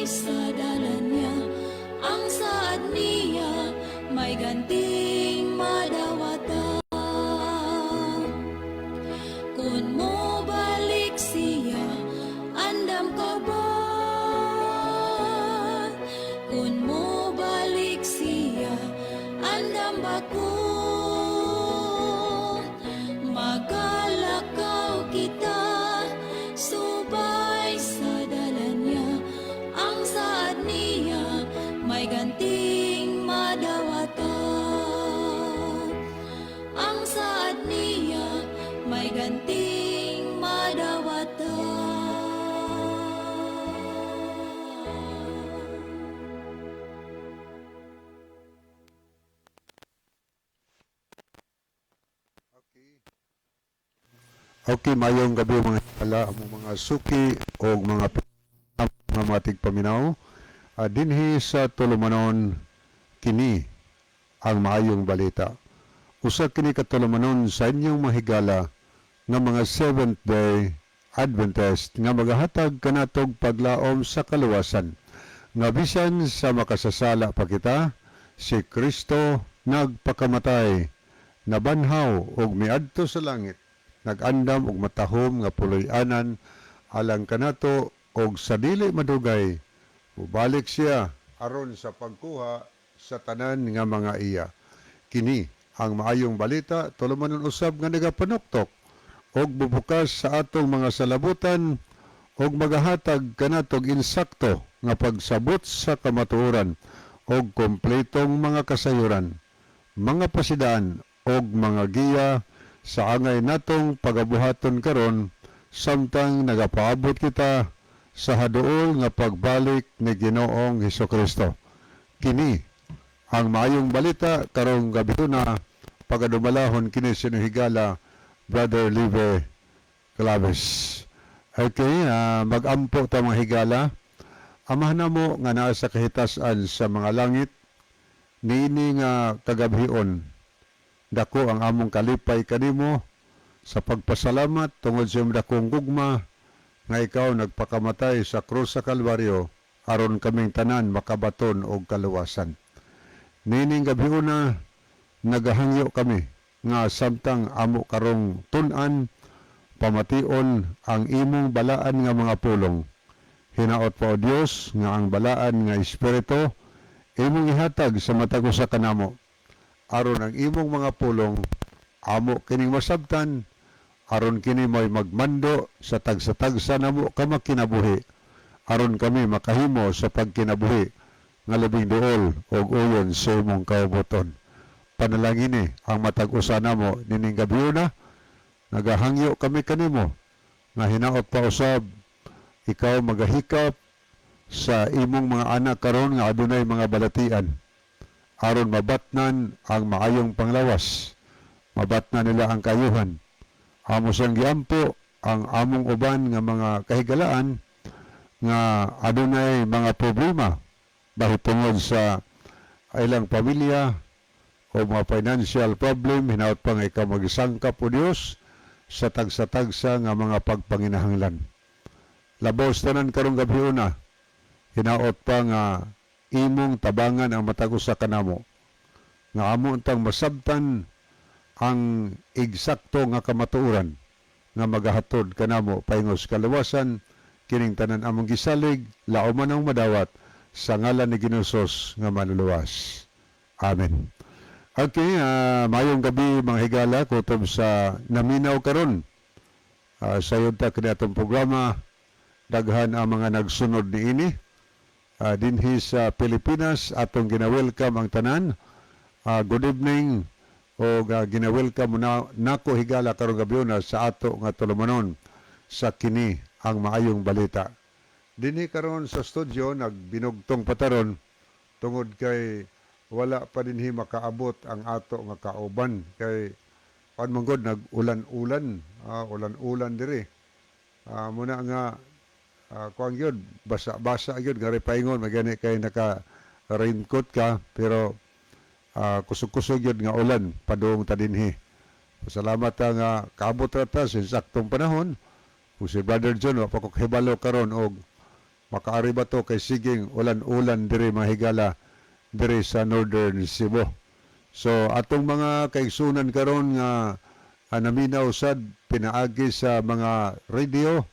Sa dalan niya, ang saad niya may ganting madawata. Kung mo balik siya, andam ka ba? Kung mo balik siya, andam ba ko? Magalakaw kita subay sa dalan niya, ang saad niya may ganting madawata. Ang saad niya may ganting madawata. Okay, mayong gabi, mga higala, among mga suki o mga mga tigpaminaw. Dinhi sa tulumanon, kini ang maayong balita. Usa kini ka tulumanon sa inyong mahigala nga mga Seventh Day Adventist nga magahatag kanatog paglaom sa kaluwasan. Nga bisan sa makasasala pa kita, si Kristo nagpakamatay, nabanhaw og miadto sa langit, nag-andam og matahom nga puloy-anan alang kanato, og sa dili madugay mubalik siya aron sa pagkuha sa tanan nga mga iya. Kini ang maayong balita, tulumanon usab nga nagapanuktok og bubukas sa atong mga salabutan og magahatag kanatog insakto nga pagsabot sa kamatuoran og kompletong mga kasayuran, mga pasidaan og mga giya sa angay natong pagabuhaton karon samtang nagapaabot kita sa haduol nga pagbalik ni Ginoong Hesukristo. Kini ang maayong balita karong gabi na pagadumalahon kini sinuhigala Brother Live Claves. Okay, mag-ampo ta, mga higala. Amahan namo nga naa sa kahitasan sa mga langit, niini nga kagabhion, dako ang among kalipay kanimo sa pagpasalamat tungod sa imong dakong gugma nga ikaw nagpakamatay sa krus sa Kalbaryo aron kaming tanan makabaton og kaluwasan. Niining gabiuna, nagahangyo kami nga samtang amo karong tun-an, pamation ang imong balaan nga mga pulong. Hinaot pa, O Dios, nga ang balaan nga espiritu imong ihatag sa matag usa kanamo aron ang imong mga pulong amo kining masabtan, aron kini mo'y magmando sa tagsa-tagsa namo ka makinabuhi, aron kami makahimo sa pagkinabuhi nga labing duol og uyon sa imong kaubuton. Panalangini ang matag usa namo nining gabiuna. Nagahangyo kami kanimo nga hinaot pa usab ikaw magahikap sa imong mga anak karon nga adunay mga balatian aron mabatnan ang maayong panglawas, mabatnan nila ang kayuhan. Amo sang giampo ang among uban nga mga kahigalaan nga adunay mga problema bahitungod sa ilang pamilya o mga financial problem. Hinaot pa nga ikaw magisangkap, O Dios, sa tagsa-tagsa nga mga pagpanginahanglan. Labaw sa tanan, karong gabiuna, hinaot pa nga imong tabangan ang matag usa kanamo nga amo untang masabtan ang eksakto nga kamatuoran nga magahatod kanamo paingos kaluwasan. Kining tanan among gisalig, lauman ang madawat, sa ngalan ni Ginoong Hesus nga manluluwas. Amen. Okay, mayong gabi, mga higala, kutob sa naminaw karon. Sayod ta kini atong programa, daghan ang mga nagsunod niini. Dinhi sa Pilipinas, atong gina-welcome ang tanan. Good evening o gina-welcome na nako, higala, karong gabi na sa ato nga tulumanon sa kini ang maayong balita. Dinhi karon sa studio nagbinugtong pataron tungod kay wala pa dinhi makaabot ang ato nga kauban kay kuan man gud, nag-ulan-ulan, ulan-ulan diri. Muna nga kuan gyud, basa-basa gyud gari paingon magani kay naka raincoat ka, pero kusog-kusog gyud nga ulan padung ta dinhi. Salamat ta nga kaabot ra ta sa saktong panahon. Kung si Brother John wa pa ko kahibalo karon og Makaari ba to kay siging ulan-ulan diri, mahigala, diri sa Northern Cebu. So atong mga kaigsunan karon nga naminaw sad pinaagi sa mga radio,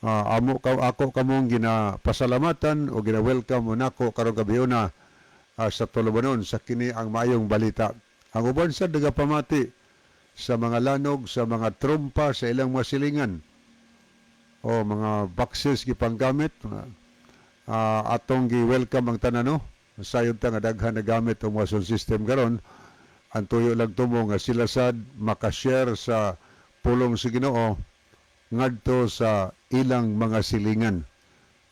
amo ka ako kamong ginapasalamatan o gina-welcome mo nako karong gabi na sa Tulumanon sa kini ang maayong balita. Ang uban sa nagapamati sa mga lanog, sa mga trumpa sa ilang mga silingan o mga boxes gipanggamit, atong gi-welcome ang tanan, no. Sayod ta nga daghan na gamit ang mga sound system karon. Ang tuyo lang tumo nga sila sad makashare sa pulong sa Ginoo ngadto sa ilang mga silingan.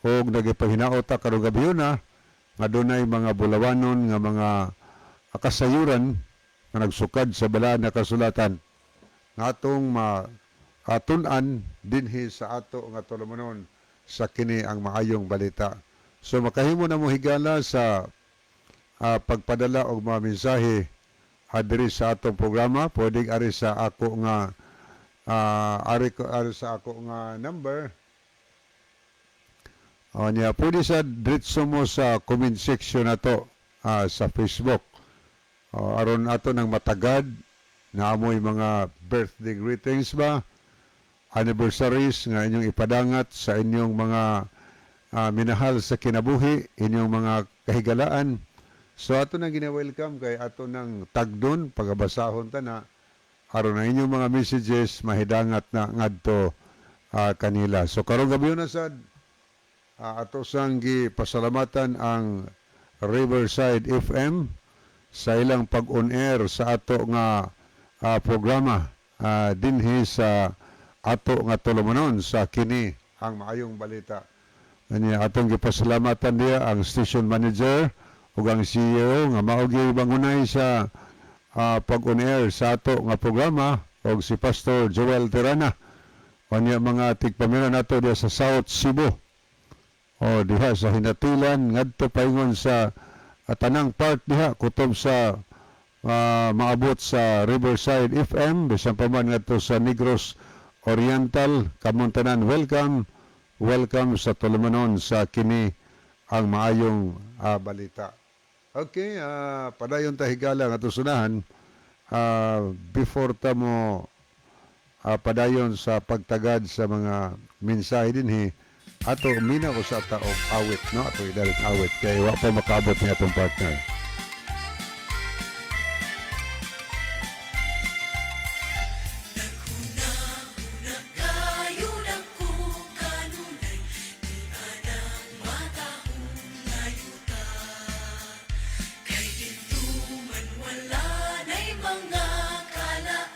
Og nagipahinaot ta karong gabi na nga dunay mga bulawanon nga mga kasayuran nga nagsukad sa balaan na kasulatan nga atong ma atun-an dinhi sa ato nga tulumanon sa kini ang maayong balita. So makahimo na mo, higala, sa pagpadala og mga mensahe diri sa atong programa. Pwedeng ari sa ako nga ari sa ako nga number. O niya, pwede sa diretso mo sa comment section nato sa Facebook. O, aron ato nang matagad na amoy mga birthday greetings ba, anniversaries nga inyong ipadangat sa inyong mga minahal sa kinabuhi, inyong mga kahigalaan. So ato nang gina-welcome kay ato nang tagdon pagabasahon ta na aron ang inyong mga messages mahidangat na ngadto kanila. So karong gabi na sad ato sang gipasalamatan ang Riverside FM sa ilang pag-on air sa ato nga programa dinhi sa ato nga tulumanon sa kini ang maayong balita. Anya atong gipasalamatan diya ang station manager ug ang CEO nga mao gyud bangunay sa pag-on air sa ato nga programa og si Pastor Joel Tirana. Unya mga tigpamilya nato diya sa South Cebu. O diha sa Hinatilan ngadto paingon sa tanang part diha kutob sa maabot sa Riverside FM, bisan pa man ngadto sa Negros Oriental, kamong tanan, welcome, welcome sa tulumanon sa kini ang maayong balita. Okay, padayon ta, higala, nga sunahan before ta mo padayon sa pagtagad sa mga mensahe dinhi, ato mina ko sa ta og awit, no. Ato idalit awit kay wa pa makaabot ni atong partner. Kayo ko kanunay di anang matahong layuta. Kay dito man wala na'y mga kalaan,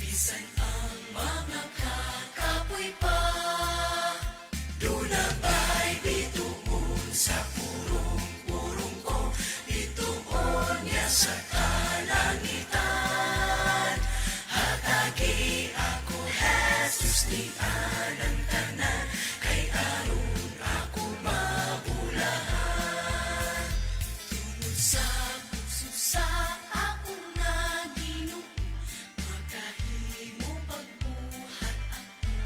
bisan ang mga kakapoy pa. Duna ba'y bituon sa purong-purong ko, bituon niya sa kalangitan? Hatagi ako, Jesus, ni anang tanan, kay aron ako mabulahan. Tungod sa pagsusa akong nga Ginoo, makahimo pagbuhat ako.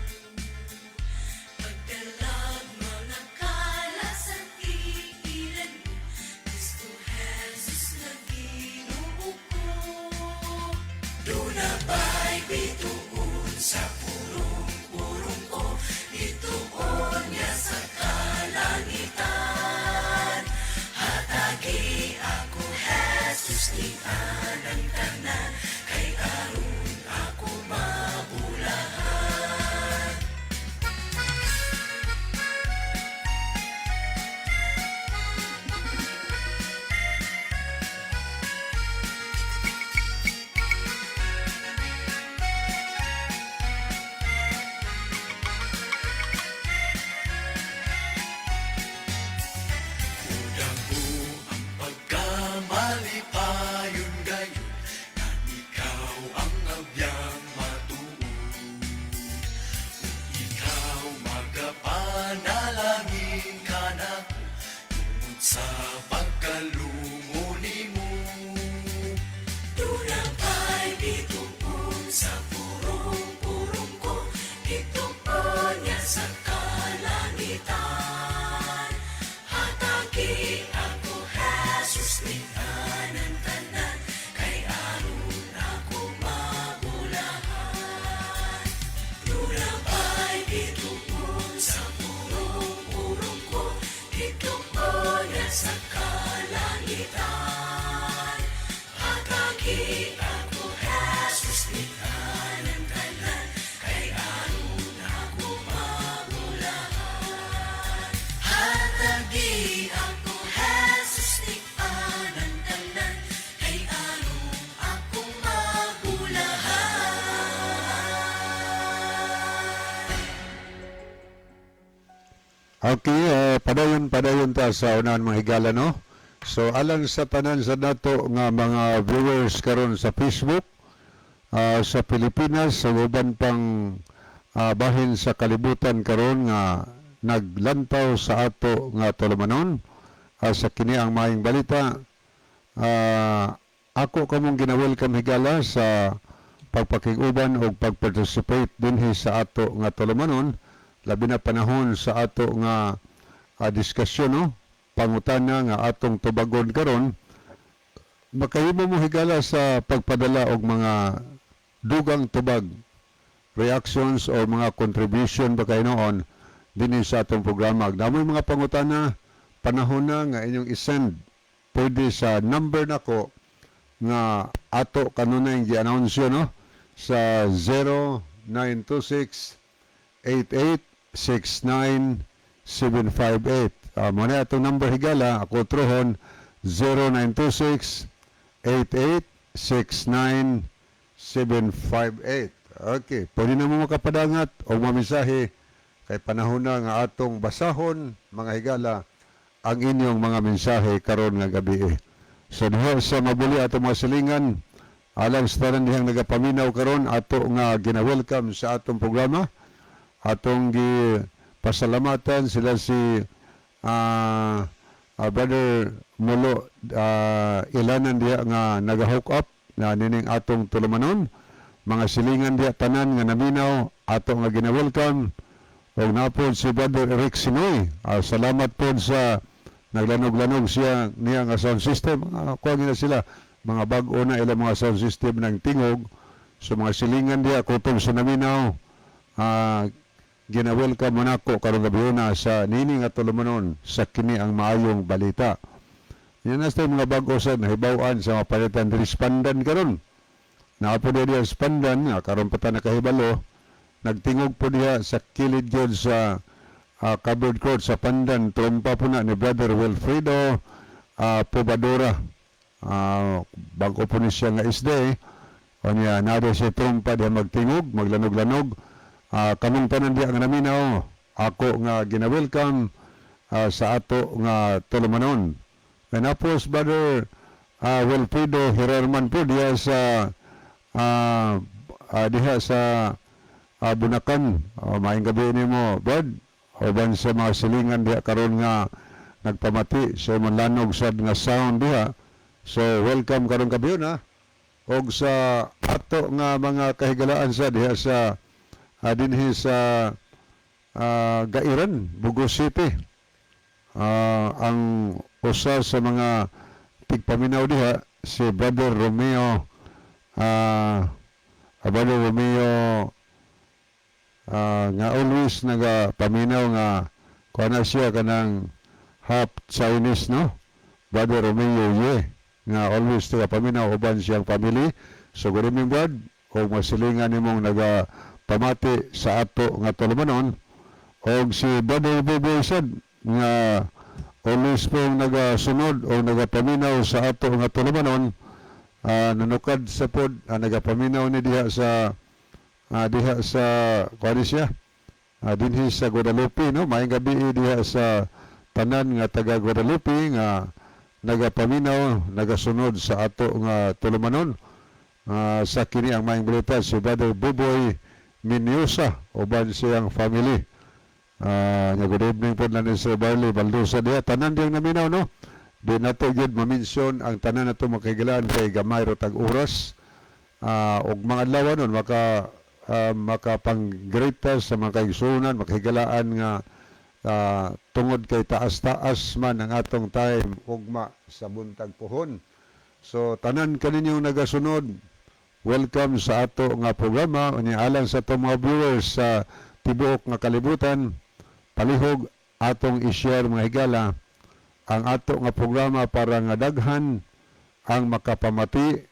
Pagdalag mga kalat sa tiilan mo, Kristo Jesus nga Ginoo ko. Duna ba'y bituon sa purong-purong ko, bituon niya sa kalangitan? Hatagi ako, Jesus, ni anang tanan, kay aron ako mabulahan. Dako ang pagkamalipayon gayon nga ikaw ang abyang matuo. Ikaw magapanalangin kanako tungod sa pagkalungo nimo. Duna ba'y bituon sa purong-purong ko, bituon niya sa kalangitan? Okay, padayon padayon ta sa unahan, mga higala, no? So alang sa tanan sa nato nga mga viewers karon sa Facebook, sa Pilipinas, sa uban pang bahin sa kalibutan karon nga naglantaw sa ato nga tulumanon sa kini ang maayong balita, ako kamong gina-welcome, higala, sa pagpakig-uban o pag-participate dinhi sa ato nga tulumanon, labi na panahon sa ato nga diskusyon, no, pangutana nga atong tubagon karon. Makahimo mo, higala, sa pagpadala og mga dugang tubag, reactions o mga contribution ba kayo noon dinhi sa atong programa. Namoy mga pangutana, panahon na nga inyong isend. Pwede sa number nako nga ato kanunay gi-announce, no, sa 0926 8869 758. Mo na atong number, higala, ako truhon, 0926 8869 758. Okay, pwede na mo makapadangat o mamensahe kay panahon na nga atong basahon, mga higala, ang inyong mga mensahe karon nga gabi. So diha sa mabuli atong mga silingan, alang sa tanan dihang nagapaminaw karon, ato nga gina-welcome sa atong programa. Atong gi pasalamatan sila si Brother Mulo Ilanan diha nga naga-hook up na nining atong tulumanon. Mga silingan diha tanan nga naminaw, ato nga gina-welcome. Og napod si Brother Eric Sinoy. Salamat po sa naglanog-lanog siya niya nga sound system. Kuha na sila mga bag-o na ilang mga sound system ng tingog. So mga silingan diha kutob sa naminaw, gina-welcome mo nako karong gabi na sa nini nga tulumanon sa kini ang maayong balita. Yan na sa mga bago sa nahibaw-an sa mga palitan diri sa Pandan karon. Naapo diha sa Pandan nga karon pa ta nakahibalo, nagtingog po diha sa kilid yun sa covered court sa Pandan, trompa po na ni Brother Wilfredo Pobadora. Bago po ni siya nga isde, o niya, nado siya trompa diha magtingog, maglanog-lanog. Kamong tanan diha nga naminaw, ako nga gina-welcome sa ato nga tulumanon. Kanapos Brother Wilfredo Hererman po diha sa Bunakan. Maayong gabi nimo, Brad. Uban sa mga silingan diha karon nga nagpamati sa imong lanog sad nga sound diha. So welcome karong gabi na. Og sa ato nga mga kahigalaan sa diha sa dinhi sa Gairan, Bogo City. Ang usa sa mga tigpaminaw diha si Brother Romeo nga always nagapaminaw nga kuha na siya kanang half Chinese, no, Brother Romeo Ye, nga always nagapaminaw uban siyang family. So good evening, Brad, og masilingan nimong nagapamati sa ato nga tulumanon. Og si Brother Boboy sad nga always pong nagasunod o nagapaminaw sa ato nga tulumanon, nanukad sa pod, nagapaminaw ni diha sa kuan siya dinhi sa Guadalupe, no. Maayong gabi diha sa tanan nga taga Guadalupe nga nagapaminaw, nagasunod sa ato nga tulumanon sa kini ang maayong balita, si Brother Buboy Minyosa uban siyang family. Nga good evening po na ni Sir Barley Baldosa diha, tanan diyang naminaw, no. Di nato gyud ma-mention ang tanan nato makahigalaan kay gamay ro tag oras. Og mga adlaw nun makapang-greet ta sa mga kaigsuonan, makahigalaan nga tungod kay taas-taas man ang atong time ugma sa buntag pohon. So tanan kaninyong nagasunod, welcome sa ato nga programa. Unya alang sa atong mga viewers sa tibuok nga kalibutan, palihog atong i-share, mga higala, ang ato nga programa para nga daghan ang makapamati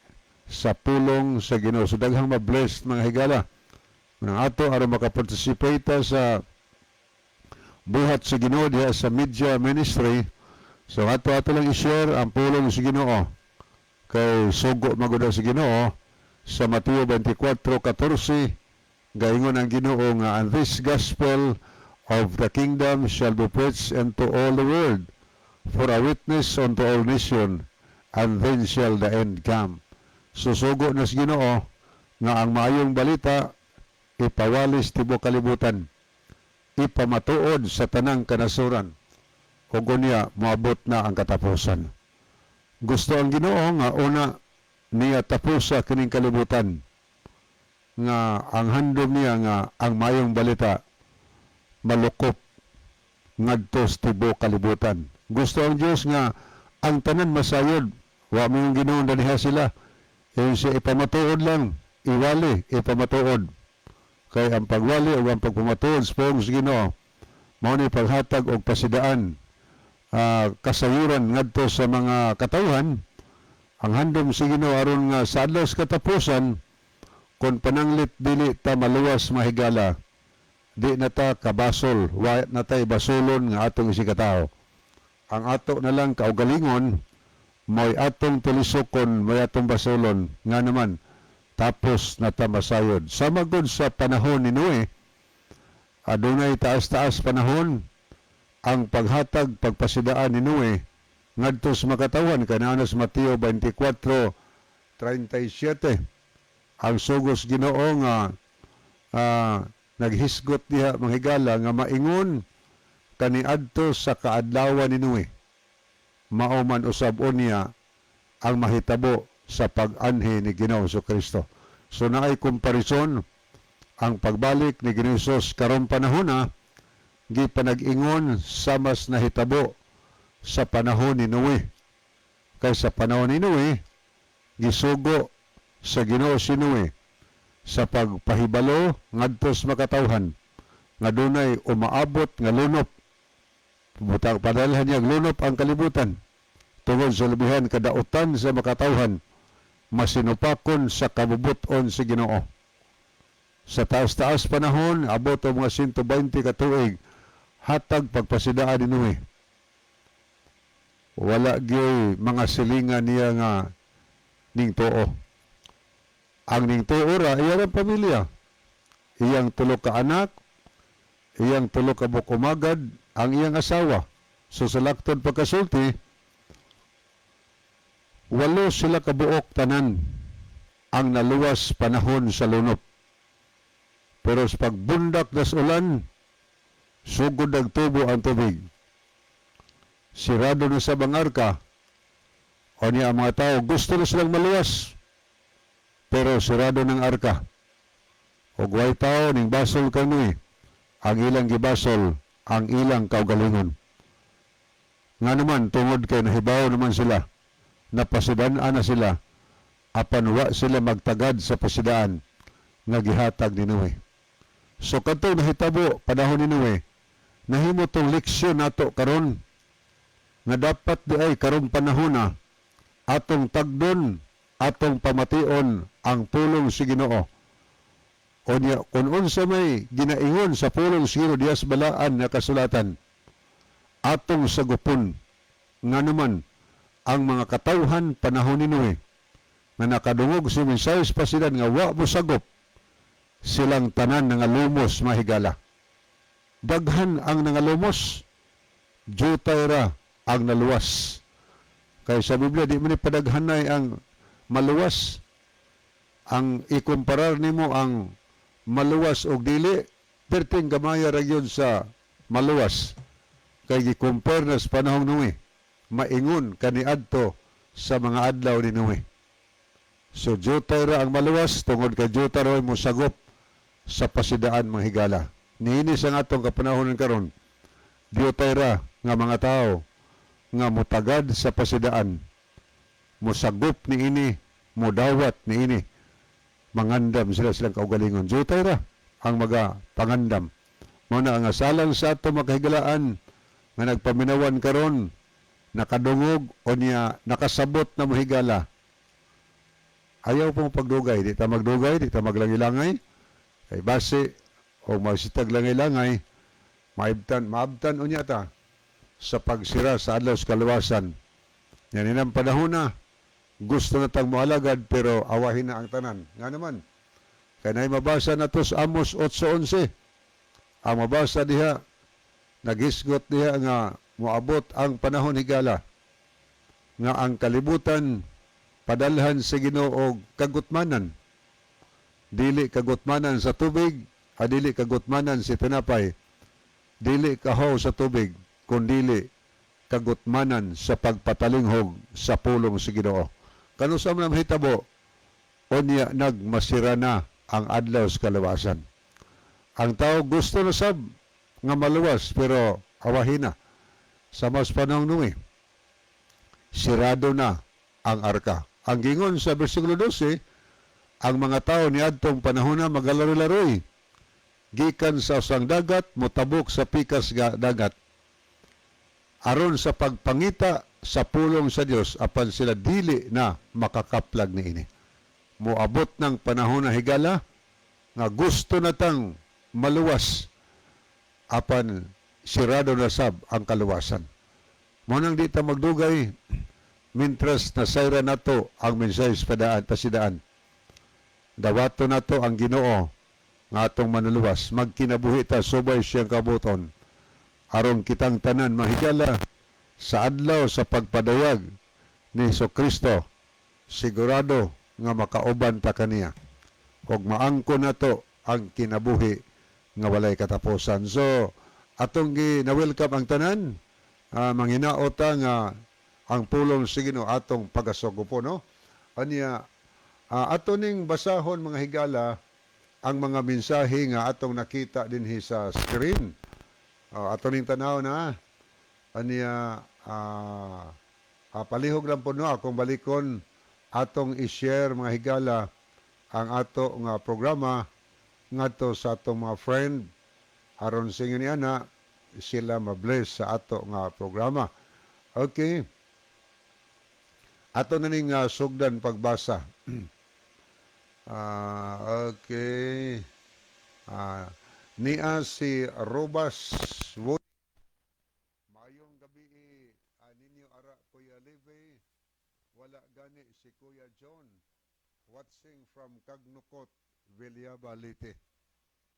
sa pulong sa Ginoo. So daghang ma-blessed, mga higala. Ang ato aron makaparticipate ta sa buhat sa Ginoo diha sa media ministry. So ato ato lang i-share ang pulong sa Ginoo. Kay sugo magud sa Ginoo sa Mateo 24:14, gaingon ang Ginoo nga, "And this gospel Of the kingdom shall be preached unto all the world for a witness unto all nations, and then shall the end come." Susugo na sa Ginoo nga ang maayong balita ipawalis tibuok kalibutan, ipamatuod sa tanang kanasuran, ug unya moabot na ang katapusan. Gusto ang Ginoo nga una niya tapusa kining kalibutan, nga ang handom niya nga ang maayong balita malukop ngadto sa tibuok kalibutan. Gusto ang Dios nga ang tanan masayod. Wa mo yung Ginoo daniha sila. Ingon siya, ipamatuod lang, iwali, ipamatuod. Kay ang pagwali o ang pagpamatuod sa pulong sa Ginoo, mao ni paghatag og pasidaan, kasayuran ngadto sa mga katawhan. Ang handom sa Ginoo aron nga sa adlaw sa katapusan, kung pananglit dili ta maluwas, mahigala, di na ta kabasol, wa na tay basolon nga atong isigkatawo. Ang ato na lang kaugalingon, mo'y atong tulisokon, mo'y atong basolon, nga naman, tapos na ta masayod. Sama gud sa panahon ni Noe, adunay taas-taas panahon, ang paghatag, pagpasidaan ni Noe, ngadto sa makatawan, kanana sa Mateo 24:37, ang sugos Ginoo nga naghisgot diha, manghigala, nga maingon kaniadto sa kaadlawan ni Noe, mao man usab unya ang mahitabo sa pag-anhi ni Ginoo Kristo. So naay komparison ang pagbalik ni Ginoo Jesus karong panahona, gipanag-ingon sa mas nahitabo sa panahon ni Noe. Kay sa panahon ni Noe, gisugo sa Ginoo si Noe sa pagpahibalo ngadto sa makatawhan nga dunay umaabot nga lunop. Butang padalhan niya lunop ang kalibutan tungod sa labihan kadautan sa makatawhan, masinupakon sa kabubuton sa Ginoo. Sa taas-taas panahon, abot og mga 120 ka tuig, hatag pagpasidaan ni Noe. Wala gyoy mga silingan niya nga ning tuo. Ang ning tuo ra iyang pamilya. Iyang tulo ka anak, iyang tulo ka bukumagad, ang iyang asawa. So sa laktod pagkasulti, walo sila kabuok tanan ang naluwas panahon sa lunop. Pero sa pagbundak das ulan, sugod nagtubo ang tubig. Sirado na sa arka. O niya ang mga tao, gusto na silang maluwas. Pero sirado ng arka. O way tao ning basol kami. Ang ilang gibasol, ang ilang kaugalingon. Nga naman, tungod kay nahibaw naman sila, napasidan na sila, apan wa sila magtagad sa pasidaan nga gihatag ni Noe. So kadtong nahitabo panahon ni Noe, nahimo tong leksyon nato karon nga dapat di ay karong panahon na atong tagdon, atong pamation ang pulong si Ginoo. O niya, kung unsa may ginaingon sa pulong sa Ginoo diya sa balaan nga kasulatan, atong sagupon. Nga naman, ang mga katawhan panahon ni Noe, nga nakadungog si mensahe pa sila nga wa mo sagop, silang tanan nangalumos, mahigala. Daghan ang nangalumos, jutay ra ang naluwas. Kay sa Biblia, di man ni padaghanay ang maluwas. Ang ikumparar nimo ang maluwas og dili, perting gamaya ra gyud sa maluwas. Kay gi-compare na sa panahong Noe, maingon kaniadto sa mga adlaw ni Noe. So jutay ra ang maluwas tungod kay jutay ra mo sagop sa pasidaan, mga higala. Niini sa atong kapanahon karon, jutay ra nga mga tao nga mutagad sa pasidaan, mosagop niini, modawat niini, mangandam sila silang kaugalingon. Jutay ra ang maga pangandam. Mao na ang asalang sa ato makahigalaan nga nagpaminawan karon, nakadungog o niya nakasabot na mohigala. Ayaw pong pagdugay, di ta magdugay, di ta maglangay-langay. Kay base o magsitag langay-langay, maibtan, maabtan unya ta sa pagsira sa adlaw sa kaluwasan. Yan inang panahon na, gusto na tang moalagad pero awahin na ang tanan. Nga naman, kay nay mabasa na to sa Amos 8:11. Ang mabasa diha, Nagisgot diha nga moabot ang panahon, higala, nga ang kalibutan padalhan sa Ginoo og kagutmanan. Dili kagutmanan sa tubig, dili kagutmanan sa tinapay, dili kahaw sa tubig, kundili kagutmanan sa pagpatalinghog sa pulong sa Ginoo. Kanus-a man mahitabo, unya nagmasira na ang adlaw sa kalawasan. Ang tao gusto na sab nga maluwas, pero awahin na. Sa mas panahon Noe, sirado na ang arka. Ang gingon sa versikulo 12, ang mga tao niadtong panahon na magalaro-laroy gikan sa usang dagat motabok sa pikas nga dagat aron sa pagpangita sa pulong sa Dios, apan sila dili na makakaplag niini. Moabot ng panahon na, higala, nga gusto na tang maluwas, apan sirado na sab ang kaluwasan. Mao nang di ta magdugay mintras nasayra nato ang mensahe sa padaan pasidaan. Dawato nato ang Ginoo nga atong manuluwas. Magkinabuhi ta subay siyang kabubut-on aron kitang tanan, mahigala, sa adlaw sa pagpadayag ni Hesus Kristo, sigurado nga makauban ta kaniya ug maangko nato ang kinabuhi nga walay katapusan. So atong gi na welcome ang tanan, manghinaot ta nga ang pulong sa Ginoo atong pagasugo, no? Anya ato ning basahon, mga higala, ang mga mensahe nga atong nakita dinhi sa screen. Ato ning tanaw na. Anya palihog lang po, no, akong balikon atong i-share, mga higala, ang ato nga programa ngadto sa atong mga friend aron singon ni ana sila ma-bless sa ato nga programa. Okay. Ato na ning sugdan pagbasa. Okay. Nia si Robas Wood. "Maayong gabi ninyo ara, Kuya Levi. Wala gani si Kuya John. Watching from Kagnukot, Villaba, Leyte."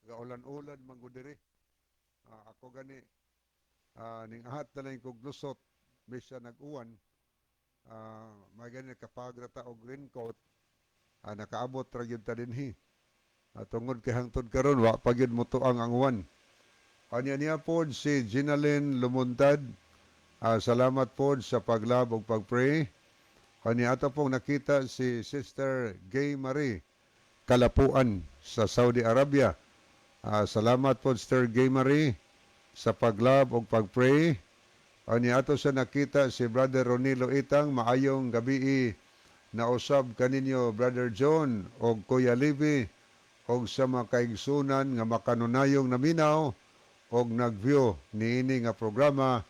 Gaulan-ulan man gud diri. Ako gani ning ahat na lang kog lusot bisan nag-uwan. May gani nakapagrata og raincoat. Nakaabot ra gyud ta dinhi. Tungod kay hangtod karon wa pa gyud motuang ang uwan. Anya niya pod si Ginalyn Lumuntad. Salamat pod sa pag-love ug pag-pray. Anya ato pong nakita si Sister Gay Marie Kalapuan sa Saudi Arabia. Salamat po, Sister Gay Marie, sa pag-love ug pag-pray. Anya ato sa nakita si Brother Ronilo Itang. "Maayong gabi nausab kaninyo, Brother John og Kuya Levi, og sa mga kaigsunan nga makanunayong naminaw og nag-view niini nga programa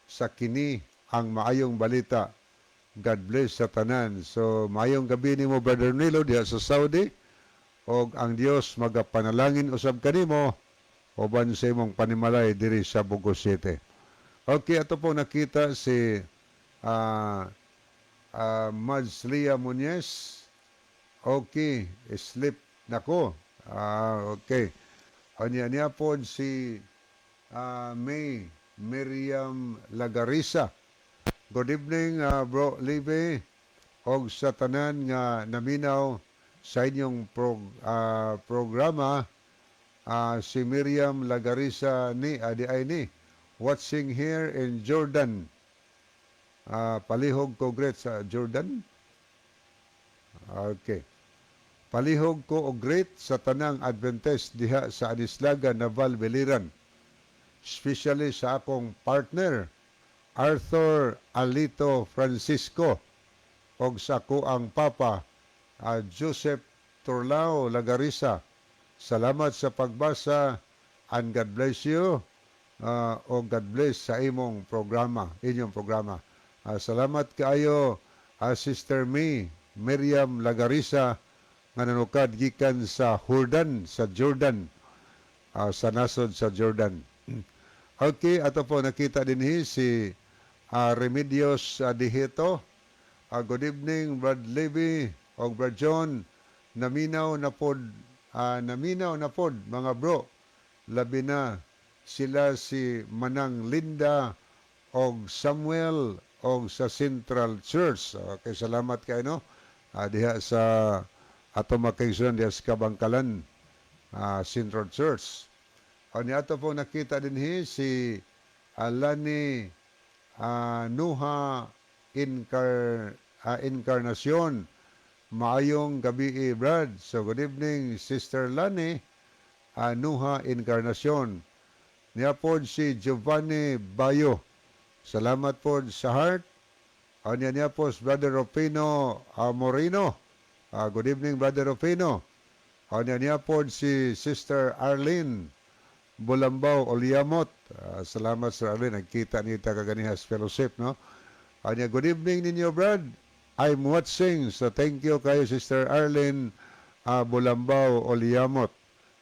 sa kini ang maayong balita. God bless sa tanan." So maayong gabi nimo, Brother Nilo, diha sa Saudi, og ang Dios magapanalangin usab kanimo uban sa imong panimalay diri sa Bogo City. Okay, ato po nakita si Mads Lia Muñez. Okay, sleep nako. Okay. Anya niya po si May Miriam Lagarisa. "Good evening, Bro Libe, og sa tanan nga naminaw sa inyong programa. Si Miriam Lagarisa ni adi ay ni watching here in Jordan. Palihog ko greet sa Jordan." Okay. "Palihog ko og greet sa tanang Adventist diha sa Anislaga, Naval, Biliran. Especially sa akong partner, Arthur Alito Francisco, og sa akoang papa, Joseph Torlao Lagarisa. Salamat sa pagbasa and God bless you o God bless sa imong programa, inyong programa." Salamat kaayo, Sister May Miriam Lagarisa nga nanukad gikan sa Jordan, sa nasod sa Jordan. Okay, ato po nakita dinhi si Remedios Dihito. "Good evening, Brad Levy o Brad John. Naminaw na pod, naminaw na pod mga bro. Labi na Sila si Manang Linda og Samuel og sa Central Church. Okay, salamat kay, no? Diha sa ato makaigsuonan diha sa Kabangkalan Central Church. O ni ato po nakita dinhi si Alani Nuha Incarnacion. Maayong gabi, Brad. So good evening, Sister Lani Nuha Incarnacion. Niya po si Giovanni Bayo. Salamat po sa heart. Niya niya po si Brother Rufino Moreno. Good evening, Brother Rufino. Niya niya po si Sister Arlene Bulambao Oliamot. Salamat, Sir Arlene. Nagkita nita kaganiha sa fellowship, no? Niya, good evening ninyo, Brad. I'm watching. So thank you kayo, Sister Arlene Bulambao Oliamot.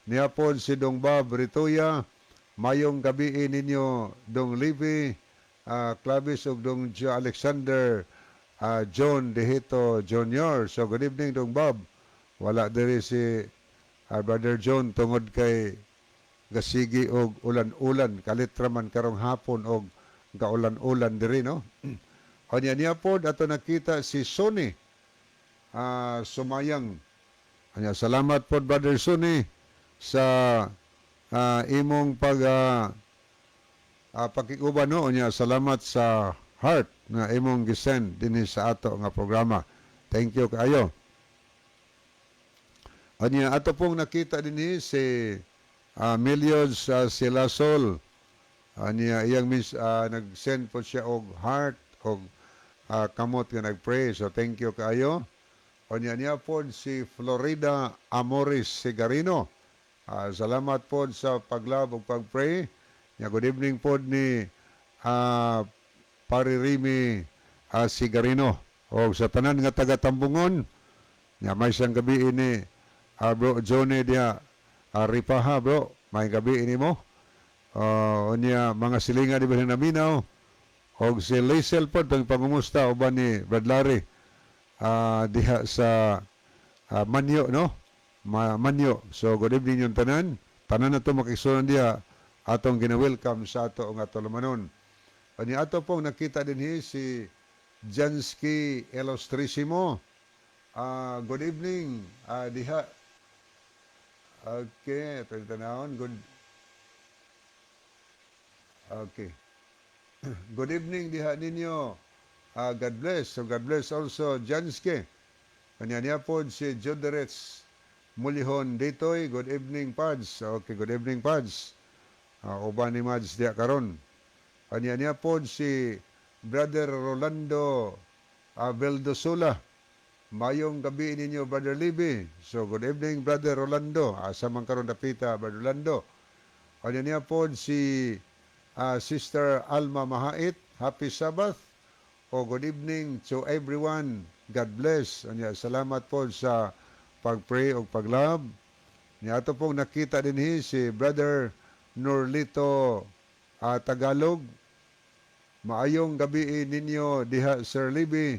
Niya po si Dong Bob Rituya. Mayong gabi ninyo, Dong Livy Clavis ug Dong Alexander John Dehito Jr. So good evening, Dong Bob. Wala diri si Brother John tungod kay gasigi og ulan-ulan, kalit ra man karong hapon og gaulan-ulan diri, no? Unya niya pod ato nakita si Sonny Sumayang. Anya, salamat pod, Brother Sonny, sa imong pag pakikuban, no? Unya salamat sa heart nga imong gisend dinhi sa ato nga programa. Thank you kaayo. Unya ato pong nakita dinhi si Millions Silasol. Anya iyang nag-send po siya og heart og kamot nga nag-pray. So thank you kaayo. Unya niya po si Florida Amoris Sigarino. Salamat po sa pag-love ug pag-pray. Nya good evening po ni Paririmi Sigarino. O sa tanan nga taga Tambungon, nya may isang gabi ini Bro Johnny diha Ripaha, bro. May gabi ini mo. Unya mga silingan di ba naminaw og si Liesel pod pang pangumusta uban ni Brad Larry diha sa Manyo, no? Manyo. So good evening yung tanan. Tanan na to makigsuonan diha atong gina-welcome sa ato nga tulumanon. Unya ato pong nakita dinhi si Jansky Ilustrisimo. Good evening diha. Okay, ito yung tanawon. Good. Okay. Good evening diha ninyo. God bless. So God bless also Jansky. Kanya niya po si Joderets Mulihon ditoy. Good evening, Pads. Okay, good evening, Pads. Uban ni Mads diha karon. Kanya niya po si Brother Rolando Veldosula. Mayong gabi ninyo, Brother Libby. So, good evening, Brother Rolando. Asa man karon dapita, Brother Rolando? Kanya niya po si Sister Alma Mahait. Happy Sabbath. O good evening to everyone. God bless. Anya, salamat po sa pag-pray o pag-love. Niya ato pong nakita din si Brother Norlito Tagalog. Maayong gabi ninyo diha, Sir Libby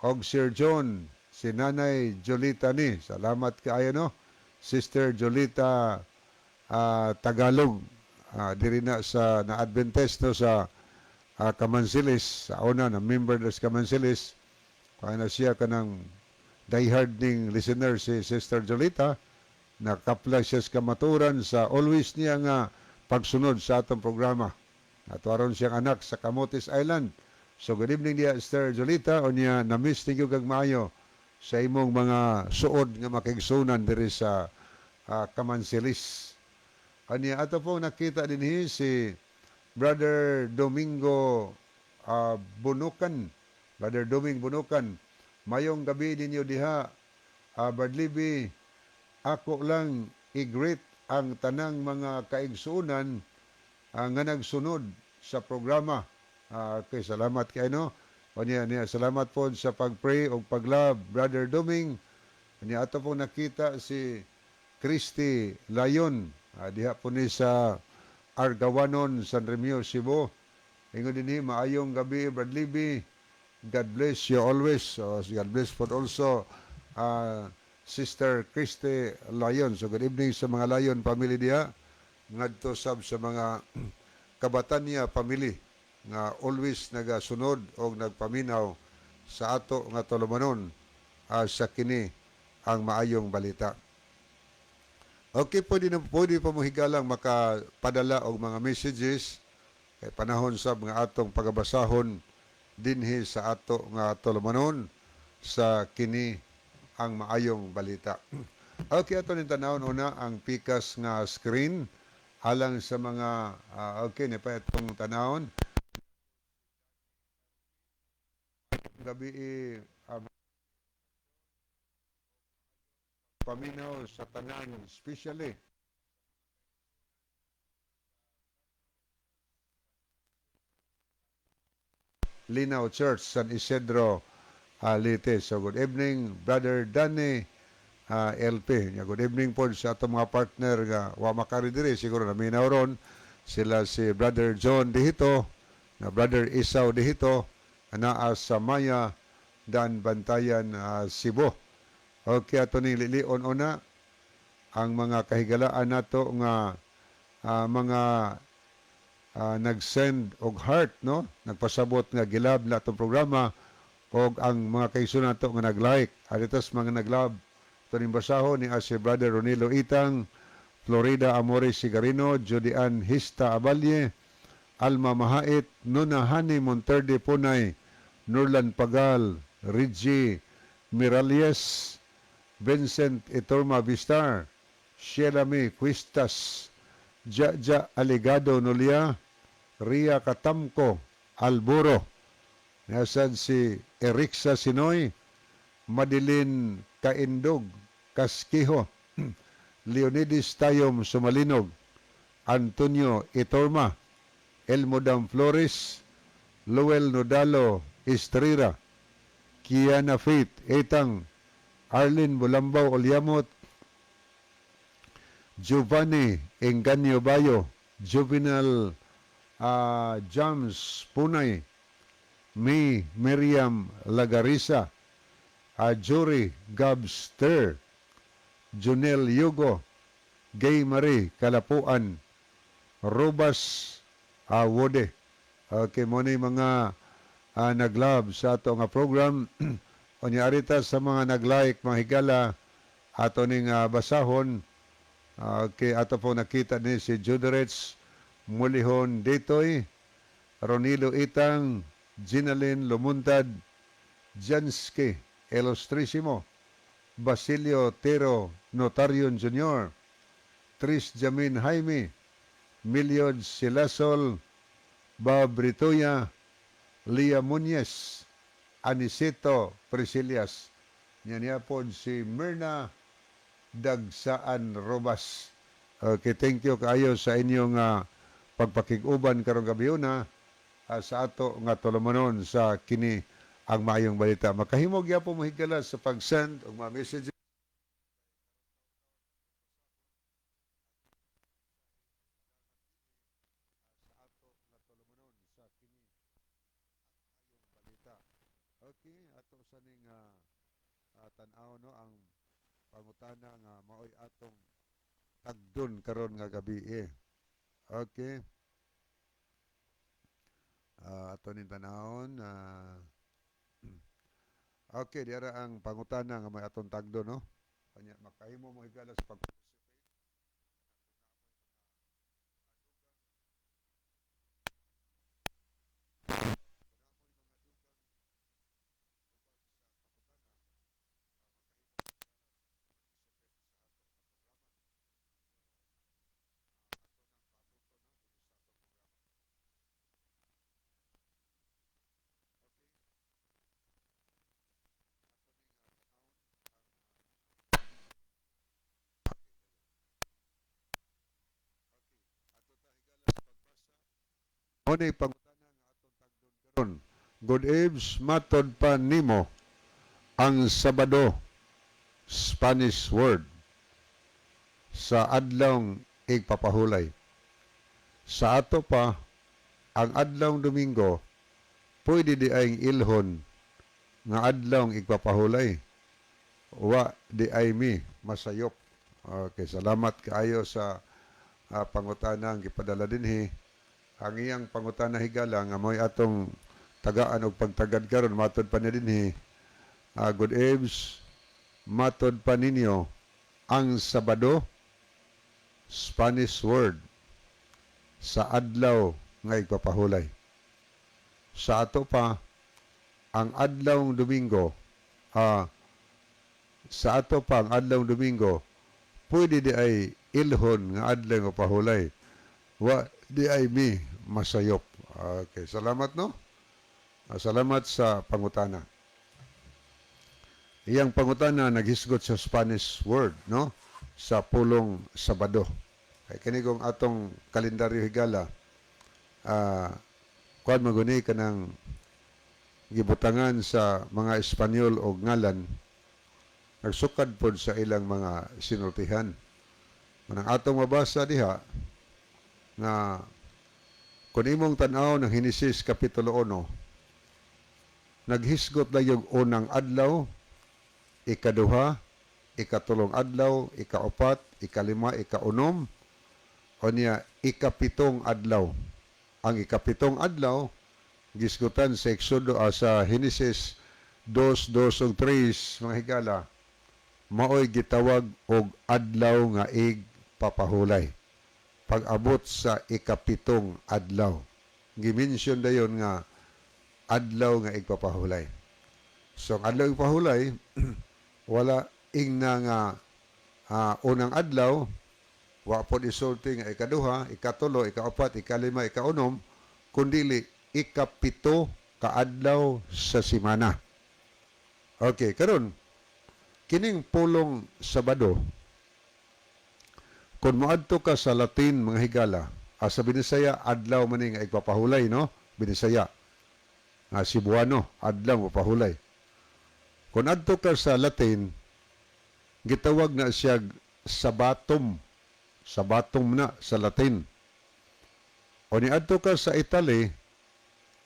og Sir John, si Nanay Jolita ni. Salamat kaayo, no? Sister Jolita Tagalog. Diri na sa na Adventist, no, sa Kamansilis sa una na member des Kamansilis. Kaya na siya kanang diehard ning listener si Sister Jolita. Nakapla siya sa kamaturan sa always niya nga pagsunod sa atong programa. Ato aron siyang anak sa Camotes Island. So good evening diya, Sister Jolita. Unya na-miss ninyo kag maayo sa imong mga suod nga makigsunan diri sa Kamansilis. Anya ato po nakita dinhi si Brother Domingo Bunukan. Brother Domingo Bunukan. Mayong gabi ninyo diha, Brad Libby, ako lang i-greet ang tanang mga kaigsuonan nga nagsunod sa programa. Okay, salamat kay no. Unya niya, salamat po sa pag-pray o pag-love, Brother Doming. Unya ato po nakita si Christy Layon. Diha po ni sa Argawanon, San Remio, Cebu. Ingon dinhi, maayong gabi, Brad Libby. God bless you always. So, God bless po also Sister Christy Layon. So good evening sa mga Layon family diha. ngadto sab sa mga Kabatanya family nga always nagasunod og nagpaminaw sa ato nga tulumanon sa kini ang maayong balita. Okay, pwede na pwede pa mo higalang makapadala og mga messages kay panahon sa mga atong pagabasahon dinhi sa ato nga tulumanon sa kini ang maayong balita. Okay, ato ning tanawon una ang pikas nga screen alang sa mga okay ni pa itong tanawon. Gabi paminaw sa tanan, especially Linaw Church, San Isidro, Leyte. So good evening, Brother Danny LP. Nya, good evening po sa atong mga partner nga wa makari diri, siguro naminaw ron sila, si Brother John Dihito, na Brother Isaw Dihito, naa sa Maya Dan Bantayan, Cebu. Okay, ato ning lilion una ang mga kahigalaan nato nga mga nag-send og heart, no, nagpasabot nga gi-love na atong programa og ang mga kaigsoon nato nga nag-like. Aritas mga nag-love, ato ning basahon ni si Brother Ronilo Itang, Florida Amore Sigarino, Judian Hista Abalye, Alma Mahait, Nuna Hani Monterde Punay, Nurlan Pagal, Reggie Miralles, Vincent Itorma Vistar, Sheila May Cuestas, Jaja Aligado Nolia, Ria Katamko Alburo, Nasad si Erixa Sinoy, Madeline Kaindog Kaskiho, Leonides Tayom Sumalinog, Antonio Itorma, Elmodam Flores, Luel Nodalo Estrera, Kiana Faith Etang, Arlene Bulambaw Olyamot, Giovanni Enganyo Bayo, Juvenal James Punay, Mi Miriam Lagarisa, Ajuri Gabster, Junel Yugo, Gay Marie Kalapuan, Robas Awode. Okay, mo ni mga nag-love sa ato nga program. Unya arita sa mga nag-like, mga higala, ato ning basahon. Okay, ato po nakita ni si Juderets Mulihon Ditoy, Ronilo Itang, Ginalyn Lumuntad, Janske Ilustrisimo, Basilio Tero Notarion Jr., Tris Jamin Jaime, Miliod Silasol, Bob Ritoya, Lia Muñez, Anisito Priscilias. Yan niya po si Myrna Dagsaan Robas. Okay, thank you kaayo sa inyong pagpakig-uban karong gabi una sa ato nga tulumanon sa kini ang maayong balita. Makahimo gyapon mo higala sa pag-send og mga messages. Okay, ato sa ning tan-aw, no, ang pangutana nga maoy atong tagdon karon nga gabi eh. Okay. Ato ning tanawon. Okay, diara ang pangutana nga may atong tagdon, no. Kanya makahimo mo higala sa pag Mo ni pangutana nga atong tagdon karon. Good eves, matod pa nimo ang Sabado, Spanish word sa adlawng igpapahulay. Sa ato pa, ang adlawng Domingo, pwede di ay ilhon nga adlawng igpapahulay. Wa di ay mi masayop. Okay, salamat kaayo sa Pangutana ang gipadala dinhi. Ang iyang pangutana, higala, nga mo'y atong tagaan og pagtagad karon, matod pa ni dinhi. Good eves, matod pa ninyo ang Sabado Spanish word sa adlaw nga igpapahulay. Sa ato pa ang adlaw Domingo, sa ato pa ang adlaw Domingo pwede di ay ilhon nga adlaw nga pahulay? Wa di ay mi masayop? Okay, salamat, no? Salamat sa pangutana. Iyang pangutana naghisgot sa Spanish word, no? Sa pulong Sabado. Kay kini kong atong kalendaryo, higala, kuan maguni kanang gibutangan sa mga Espanyol og ngalan nagsukad pod sa ilang mga sinultihan. Manang atong mabasa diha nga kung imong tan-aw ng Henesis Kapitulo 1, naghisgot na yung unang adlaw, ikaduha, ikatulong adlaw, ikaupat, ikalima, ikaunom, o niya ikapitong adlaw. Ang ikapitong adlaw, gisgutan sa Exodo, sa Henesis 2, 2 ug 3, mga higala, maoy gitawag og adlaw nga igpapahulay. Pag-abot sa ikapitong adlaw, gimensyon dayon nga adlaw nga igpapahulay. So ang adlaw igpahulay, wala ingna nga unang adlaw, wa pod isulti nga ikaduha, ikatulo, ikaapat, ikalima, ikaunom, kundili ikapito ka adlaw sa simana. Okay, karon kining pulong Sabado, kung moadto ka sa Latin, mga higala, sa Binisaya, adlaw man ni nga igpapahulay, no? Binisaya. Nga Cebuano, adlaw mapahulay. Kung adto ka sa Latin, gitawag na siya sabatum. Sabatum na sa Latin. O ni adto ka sa Italy,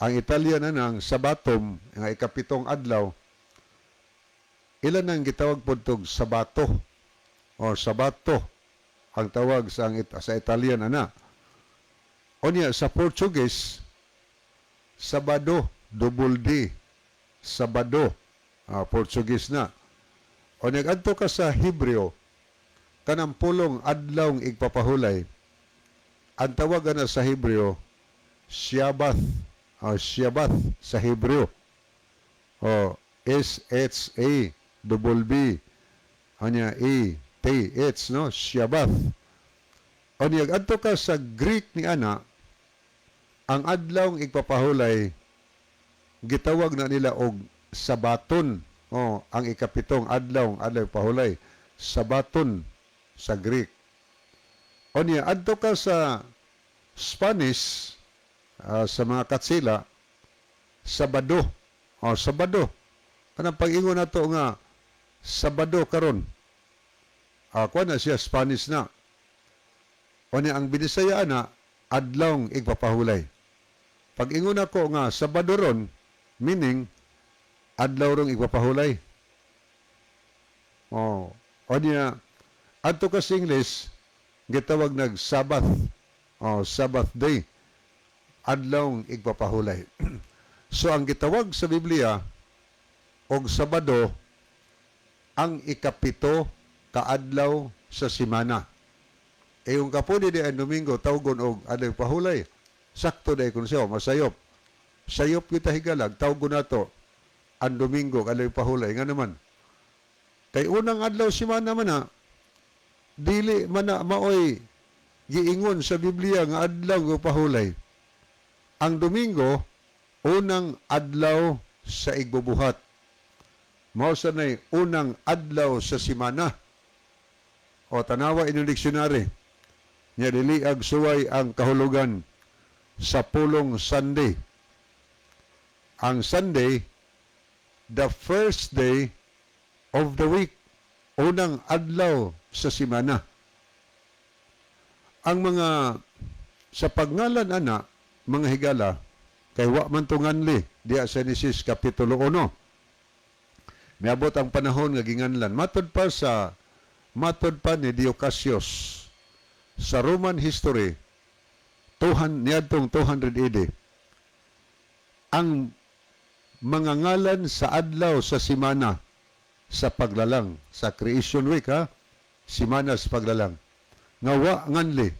ang Italian na nang sabatum, nga ikapitong adlaw, ilan ang gitawag pod tog sabato o sabato ang tawag sa Italian ana. O niya sa Portuguese, Sabado, double D, Sabado, Portuguese na. O niadto ka sa Hebreo, kanang pulong adlaw igpapahulay, ang tawag na sa Hebreo, Shabbat, o Shabbat sa Hebreo. O S H A double B anya E T H, no? Shabbat. O niya adto ka sa Greek ni ana, ang adlaw igpapahulay gitawag na nila og Sabaton. O ang ikapitong adlaw, adlaw pahulay, Sabaton sa Greek. O niya adto ka sa Spanish, sa mga Katsila, Sabado. O Sabado. Kanang pag-ingon nato nga Sabado karon. Kuan na siya, Spanish na. O niya ang Binisaya na adlawng igpapahulay. Pag ingon ako nga Sabado ron, meaning adlaw rong igpapahulay. Oh, o niya adto ka sa English, gitawag nag Sabbath. Oh, Sabbath day. Adlawng igpapahulay. So ang gitawag sa Biblia og Sabado ang ikapito kaadlaw sa simana. E yung kapudi di ang Domingo tawgon og adlaw pahulay. Sakto dai kun siya masayop. Sayop kita, higalag, tawgon nato ang Domingo adlaw pahulay nga naman. Kay unang adlaw simana man na, dili man na maoy giingon sa Biblia nga adlaw nga pahulay. Ang Domingo, unang adlaw sa igbubuhat. Mao sa nay unang adlaw sa simana. O tanawa inyong dictionary. Nya dili ag suway ang kahulugan sa pulong Sunday. Ang Sunday, the first day of the week, unang adlaw sa simana. Ang mga sa pagngalan ana, mga higala, kay wa man to nganli diya sa Genesis Kapitulo 1. Miabot ang panahon nga ginganlan. Matod pa ni Diocasius. Sa Roman history, 200, niadtong 200 AD, ang mga ngalan sa adlaw sa simana sa paglalang, sa Creation Week ha, simana sa paglalang, nga wa nganli,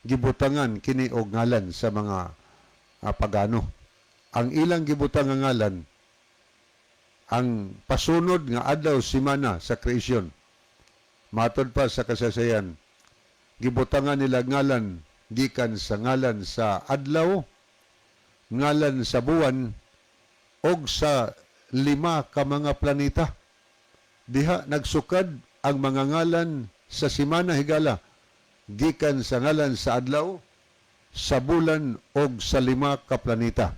gibutangan kini og ngalan sa mga pagano. Ang ilang gibutang nga ngalan, ang pasunod nga adlaw simana sa creation, matod pa sa kasaysayan, gibutangan nila ngalan gikan sa ngalan sa adlaw, ngalan sa buwan, og sa lima ka mga planeta. Diha nagsukad ang mga ngalan sa simana, higala, gikan sa ngalan sa adlaw, sa bulan og sa lima ka planeta.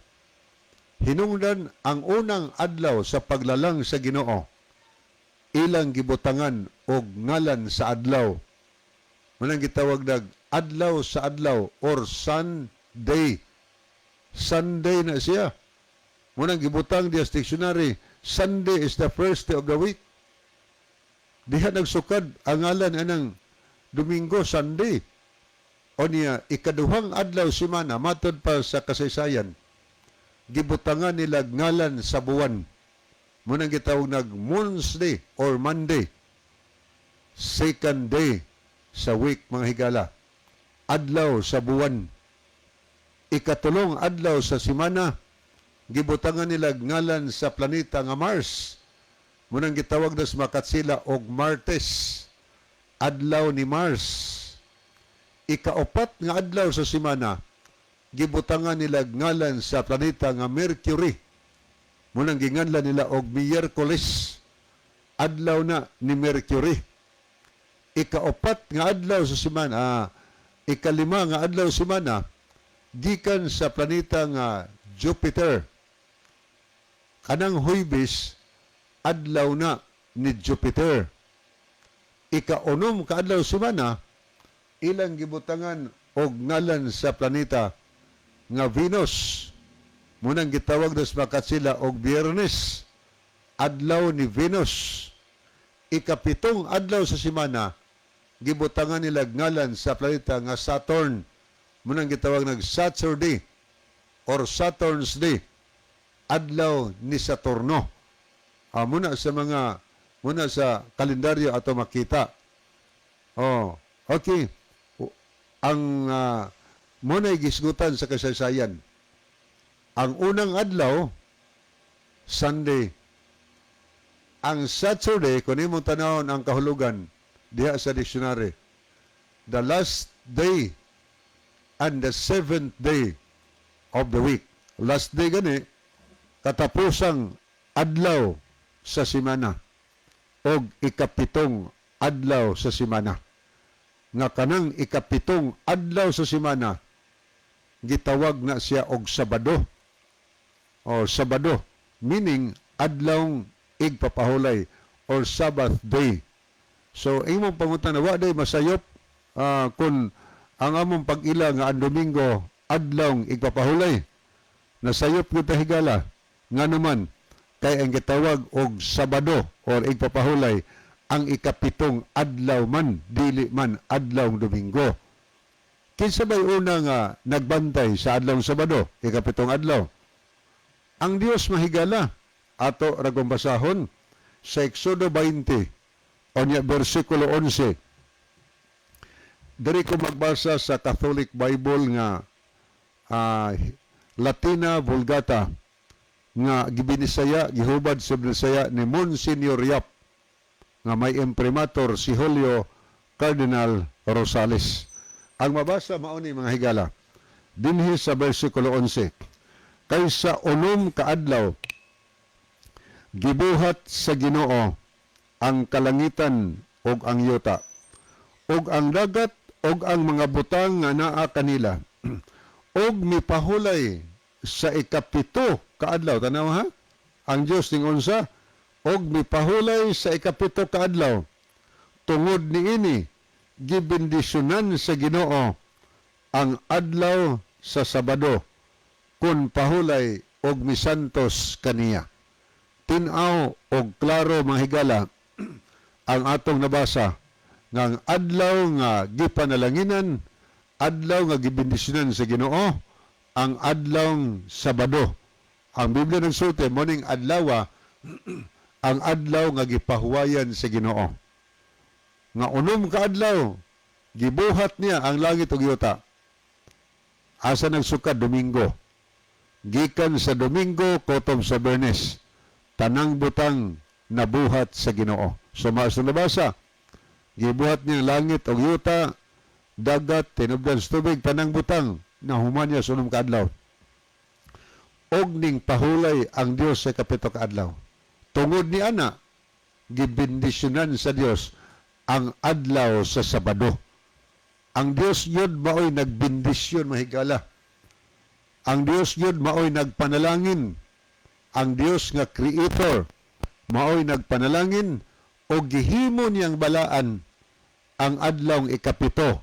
Hinungdan ang unang adlaw sa paglalang sa Ginoo, ilang gibutangan og ngalan sa adlaw. Manang gitawag nag adlaw sa adlaw or Sunday. Sunday na siya. Munang gibutang diya sa dictionary, Sunday is the first day of the week. Diha nagsukad ang ngalan anang Domingo, Sunday. O niya, ikaduhang adlaw simana, matod pa sa kasaysayan, gibutangan nila ngalan sa buwan. Munang gitawag nag Moon's Day or Monday. Second day sa week, mga higala. Adlaw sa buwan. Ikatulong adlaw sa simana, gibutangan nila ngalan sa planeta nga Mars. Munang gitawag na sa Makatsila og Martes. Adlaw ni Mars. Ikaupat nga adlaw sa simana, gibutangan nila ngalan sa planeta nga Mercury. Munang ginganlan nila og Miyerkules. Adlaw na ni Mercury. Ikaupat nga adlaw sa simana, ikalima nga adlaw sa simana, gikan sa planeta nga Jupiter. Kanang Huybis, adlaw na ni Jupiter. Ikaunom ka adlaw simana, ilang gibutangan og ngalan sa planeta nga Venus. Munang gitawag das Makatsila og Biyernes, adlaw ni Venus. Ikapitong adlaw sa simana, gibutangan nila ngalan sa planeta nga Saturn. Munang gitawag nag Saturday or Saturn's Day, adlaw ni Saturno. Muna sa kalendaryo ato makita. Oh, okay. Ang muna gisgutan sa kasaysayan. Ang unang adlaw, Sunday. Ang Saturday, kung imong tanawon ang kahulugan diha sa dictionary, the last day and the seventh day of the week. Last day gani, katapusang adlaw sa simana og ikapitong adlaw sa simana. Nga kanang ikapitong adlaw sa simana, gitawag na siya og Sabado. O Sabado, meaning adlawng igpapahulay or Sabbath day. So imong pangutana, wa day masayop kung ang among pag-ila nga ang Domingo adlawng igpapahulay? Nasayop gyud ta, higala. Nga naman kay ang gitawag og Sabado or igpapahulay ang ikapitong adlaw man, dili man adlawng Domingo. Kinsa bay una nga nagbantay sa adlawng Sabado, ikapitong adlaw? Ang Dios, mahigala. Ato ra kong basahon sa Exodo 20 onya bersikulo 11. Diri ko magbasa sa Catholic Bible nga Latina Vulgata nga gibinisaya, gihubad sa Binisaya ni Monsignor Yap nga may imprimatur si Julio Cardinal Rosales. Ang mabasa mao ni, mga higala, dinhi sa bersikulo 11. Kay sa 6 ka adlaw gibuhat sa Ginoo ang kalangitan ug ang yuta ug ang dagat ug ang mga butang nga naa kanila, ug mipahulay sa ikapito ka adlaw. Tanaw ha, ang Dios ning unsa, ug mipahulay sa ikapito ka adlaw. Tungod niini gibendisyonan sa Ginoo ang adlaw sa Sabado kun pahulay og misantos kaniya. Tin-aw og klaro, mga higala, ang atong nabasa. Nga ang adlaw nga gipanalanginan, adlaw nga gibendisyonan sa Ginoo, ang adlaw Sabado. Ang Biblia nagsulti mo ning adlaw, ang adlaw nga gipahuwayan sa Ginoo. Nga 6 ka adlaw gibuhat niya ang langit ug yuta. Asa nagsukad? Domingo. Gikan sa Domingo kotom sa Bernes, tanang butang nabuhat sa Ginoo. So maas na nabasa, gibuhat niya ang langit ug yuta, dagat, tinubdan sa tubig, tanang butang nahuman niya sa 6 ka adlaw. Og ning pahulay ang Dios sa 7 ka adlaw. Tungod ni ana, gibendisyonan sa Dios ang adlaw sa Sabado. Ang Dios yun maoy nagbendisyon, mahigala. Ang Dios yun maoy nagpanalangin. Ang Dios nga creator maoy nagpanalangin o gihimo niyang balaan ang adlaw 7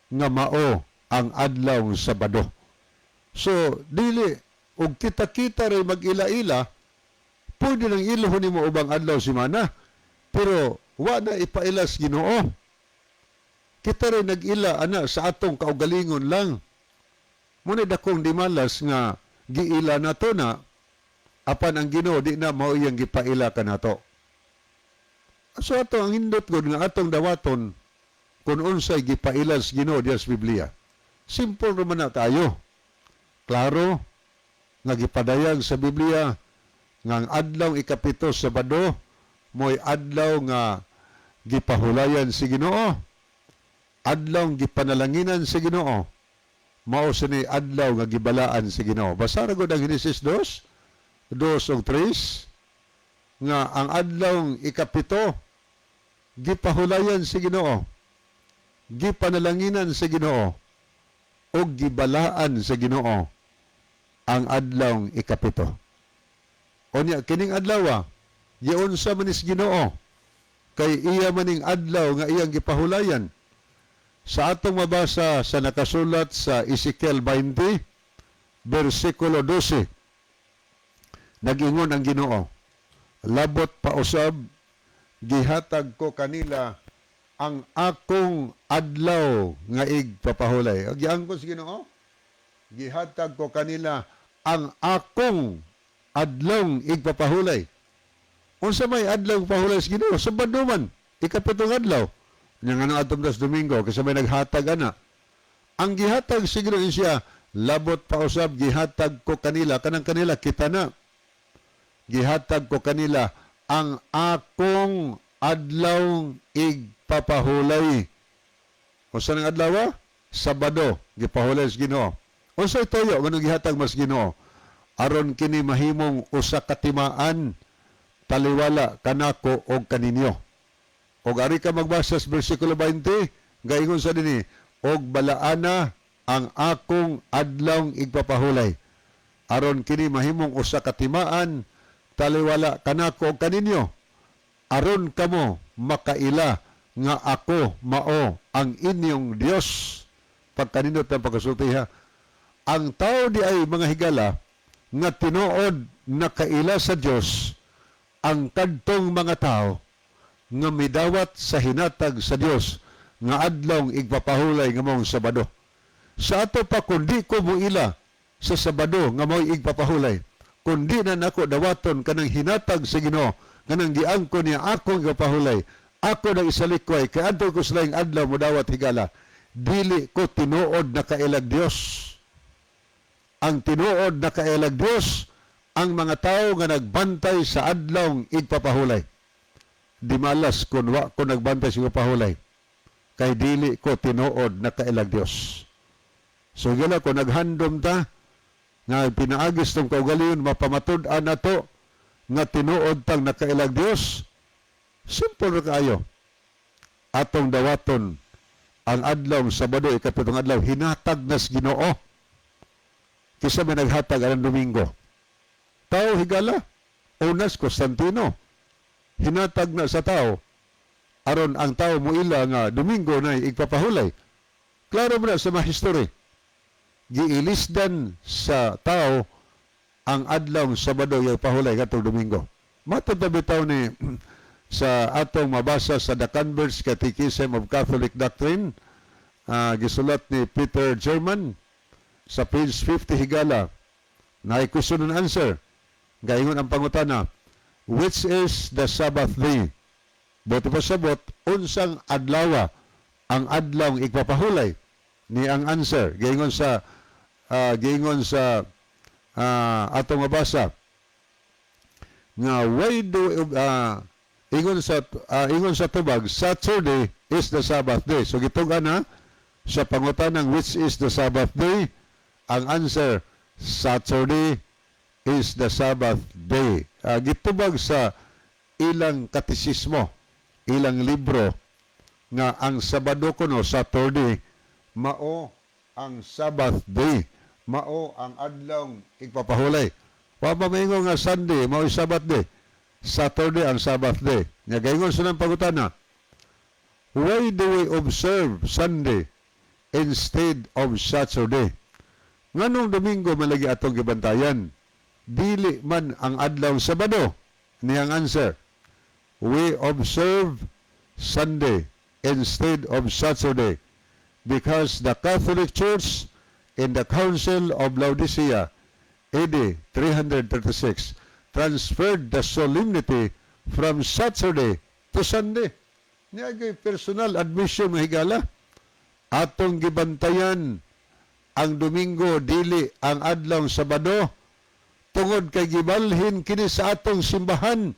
nga mao ang adlaw Sabado. So dili og kita-kita ray mag-ila-ila, pwede nang ilhon nimo ubang adlaw semana, pero wa na ipailas Ginoo. Kita rin nag-ila ana sa atong kaugalingon lang. Muna dakong dimalas nga giila nato na apan ang Ginoo di na mao iyang gipaila kanato. So ato ang hindot gud nga atong dawaton kung unsay gipaila sa Ginoo diya sa Biblia. Simple naman na tayo. Klaro nga gipadayag sa Biblia nga ang adlaw 7 Sabado mo'y adlaw nga gipahulayan si Ginoo. Adlaw gipanalanginan si Ginoo. Mao sini adlaw nga gibalaan si Ginoo. Basa ra gud ang Genesis 2, 2 ug 3 nga ang adlaw 7 gipahulayan si Ginoo. Gipanalanginan si Ginoo ug gibalaan sa Ginoo ang adlaw 7. Unya kining adlaw giunsa man is Ginoo kay iya maning adlaw nga iyang gipahulayan. Sa atong mabasa sa nakasulat sa Ezekiel 20 versikulo 12, nag-ingon ang Ginoo, labot pausab gihatag ko kanila ang akong adlaw nga igpapahulay. Giangkon sa Ginoo, gihatag ko kanila ang akong adlaw igpapahulay. Unsa may adlaw pahulay sa Ginoo? Sabado man, 7 adlaw. Nya nga atong das Domingo kasi may naghatag ana. Ang gihatag sa Ginoo siya, labot pausab gihatag ko kanila, kanang kanila kita na. Gihatag ko kanila ang akong adlaw igpapahulay. Unsa nang adlaw? Sabado gipahulay sa Ginoo. Unsay tuyo nganong gihatag mas Ginoo? Aron kini mahimong usa ka timaan taliwala kanako og kaninyo. Og ari ka magbasa sa versikulo 20, gaingon sa dinhi, og balaana ang akong adlaw igpapahulay. Aron kini mahimong usa ka timaan taliwala kanako og kaninyo. Aron kamo makaila nga ako mao ang inyong Dios. Pagkanindot ang pagkasulti ha. Ang tao di ay mga higala nga tinuod nakaila sa Dios ang kadtong mga tao nga midawat sa hinatag sa Dios nga adlaw igpapahulay nga maong Sabado. Sa ato pa kundi ko muila sa Sabado nga mao'y igpapahulay, kundi na nako dawaton kanang hinatag sa Ginoo, kanang giangko niya akong igpapahulay, ako nang isalikway kay adto ko sa laing adlaw modawat higala, dili ko tinuod na kailag Dios. Ang tinuod na kailag Dios ang mga tao nga nagbantay sa adlaw igpapahulay. Di malas kung wa ko nagbantay sa igpapahulay, kay dili ko tinuod na kailag Dios. So gila ko naghandom ta nga pinaagis tong kaugalingon mapamatud-an nato nga tinuod tang nakailag Dios. Simple ra kaayo. Atong dawaton ang adlaw Sabado 7 adlaw hinatag nas Ginoo. Kisa may naghatag anang Domingo. Tao higala, unas Constantino. Hinatag na sa tao aron ang tao muila nga Domingo na igpapahulay. Klaro mo na sa mga history. Giilisdan sa tao ang adlaw Sabado yung pahulay katong Domingo. Matod na bitaw ni Sa atong mabasa sa The Converts Catechism of Catholic Doctrine, gisulat ni Peter German sa page 50, higala, na question and answer. Gaingon ang pangutana, "Which is the Sabbath day?" Buot pasabot, unsang adlawa ang adlaw igpapahulay? Ni ang answer, giingon sa atong mabasa nga why do ingon sa tubag, "Saturday is the Sabbath day." So gitug-an na sa pangutanang "Which is the Sabbath day?" Ang answer, "Saturday is the Sabbath day." Gitubag sa ilang katisismo, ilang libro, nga ang Sabado kuno, Saturday, mao ang Sabbath day, mao ang adlaw igpapahulay. Wa ba maingon nga Sunday mao Sabbath day? Saturday ang Sabbath day. Nya gaingon sa nang pangutana, "Why do we observe Sunday instead of Saturday?" Nganong Domingo man lagi atong gibantayan? Dili man ang adlaw Sabado? Niyang answer, "We observe Sunday instead of Saturday because the Catholic Church in the Council of Laodicea, AD 336, transferred the solemnity from Saturday to Sunday." Niya kay personal admission, mahigala. Atong gibantayan ang Domingo, dili ang adlaw Sabado, tungod kay gibalhin kini sa atong simbahan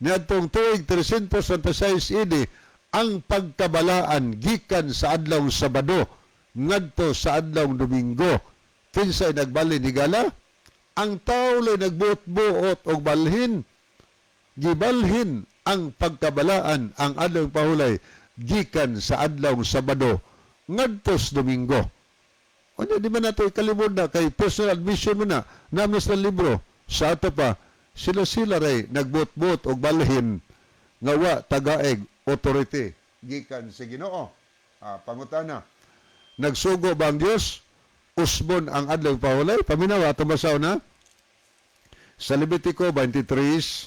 niadtong tuig 326 AD ang pagkabalaan gikan sa adlaw Sabado ngadto sa adlaw Domingo. Kinsay nagbalhin, higala? Ang tao lay nagbuot-buot og balhin. Gibalhin ang pagkabalaan, ang adlaw pahulay, gikan sa adlaw Sabado ngadto sa Domingo. Unya di man nato ikalimod na kay personal admission mo na namin sa libro. Sa ato pa sila-sila ray nagbuot-buot og balhin nga wa tagaeg authority gikan sa Ginoo. Pangutana, nagsugo ba ang Dios usbon ang adlaw pahulay? Paminawa, atong basaw na sa Levitico 23,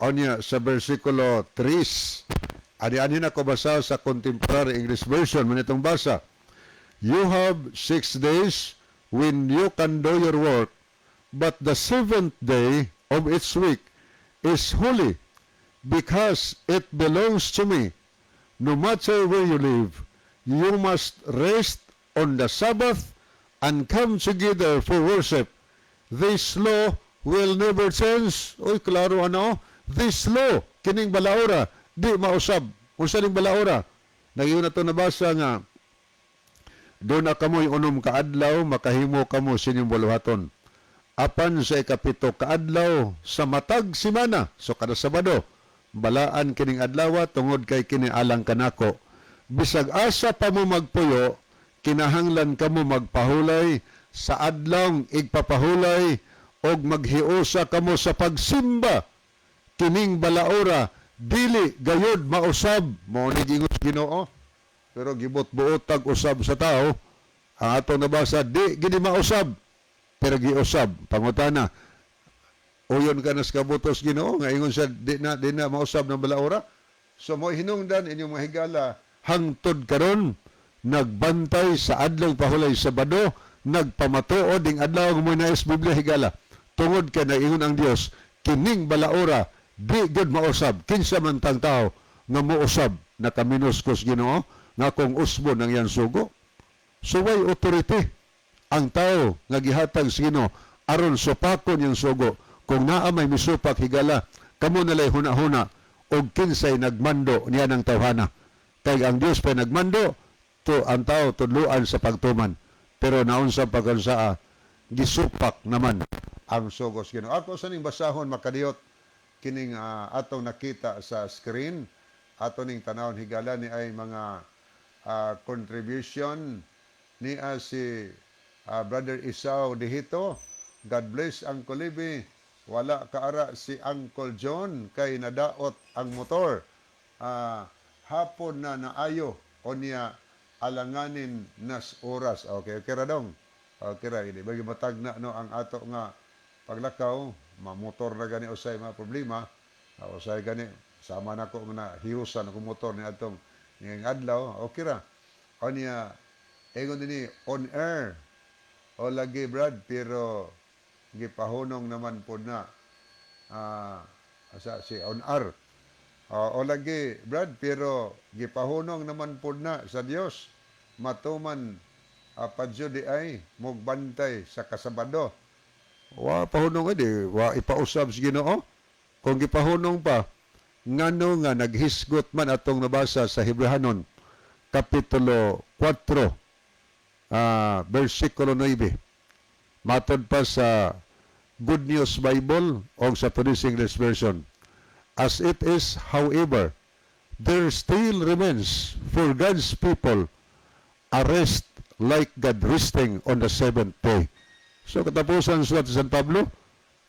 onya sa versikulo 3. Ani-ani na ko basa sa Contemporary English Version man itong basa. "You have 6 days when you can do your work, but the seventh day of each week is holy because it belongs to me. No matter where you live, you must rest on the Sabbath and come together for worship. This law will never change." Uy, klaro ano? This law, kining balaora, di mausab. Unsa ning balaora? Nagyun na to nabasa nga doon na kamoy 6 ka adlaw makahimo kamo sa inyong buluhaton. Apan sa 7 ka adlaw sa matag simana, so kada Sabado, balaan kining adlaw tungod kay kini alang kanako. Bisag asa pa mo magpuyo, kinahanglan kamo magpahulay sa adlawng igpapahulay og maghiusa kamo sa pagsimba. Kining balaora dili gayod mausab." Mao ni giingon sa Ginoo. Pero gibot-buot tag usab sa tao. Ang atong nabasa, di gini mausab, pero giusab. Pangutana, uyon ka nas kabutos Ginoo nga ingon siya di na mausab ng balaora? So mo hinungdan inyong mga higala, hangtod karon nagbantay sa adlaw pahulay Sabado, nagpamatuod ding adlaw mo na is Biblia, higala, tungod kay naingon ang Dios kining balaora di gud mausab. Kinsa man tang tao nga mousab, nakaminos kos Ginoo nga kung usbon ang iyang sugo. So way authority ang tao nga gihatag sa Ginoo aron supakon yung sugo. Kung naa may misupak, higala, kamo nalay huna-huna og kinsay nagmando niya ng tawhana. Kay ang Dios pa nagmando to ang tao tudluan sa pagtuman. Pero naunsa pagkansaa, gisupak naman ang sugo sa Ginoo. Ako sa ning basahon, makadiyot kining atong nakita sa screen. Ato ning tanawon, higala, ni ay mga contribution niya si Brother Isao Dihito. "God bless, Uncle Libby. Wala kaara si Uncle John kay nadaot ang motor. Hapon na naayo o niya alanganin nas oras." Okay ra dong. Okay ra ini. Bagi matag na no ang ato nga paglakaw, mamotor na gani usay mga problema. Usay gani Sama nako na hiusan akong motor ni atong ngayong adlaw, okay ra. O niya, ingon dinhi on air. O lagi, Brad, pero gipahunong naman po na asa si on air. O lagi, Brad, pero gipahunong naman po na sa Dios matuman padyo di ay mugbantay sa Kasabado. Wa pahunong di wa ipausab sa Ginoo. Kung gipahunong pa, ngano nga naghisgot man atong nabasa sa Hebrehanon kapitulo 4 versikulo 9? Matod pa sa Good News Bible o sa Today's English Version, "As it is, however, there still remains for God's people a rest, like God resting on the seventh day." So katapusan sulat sa San Pablo,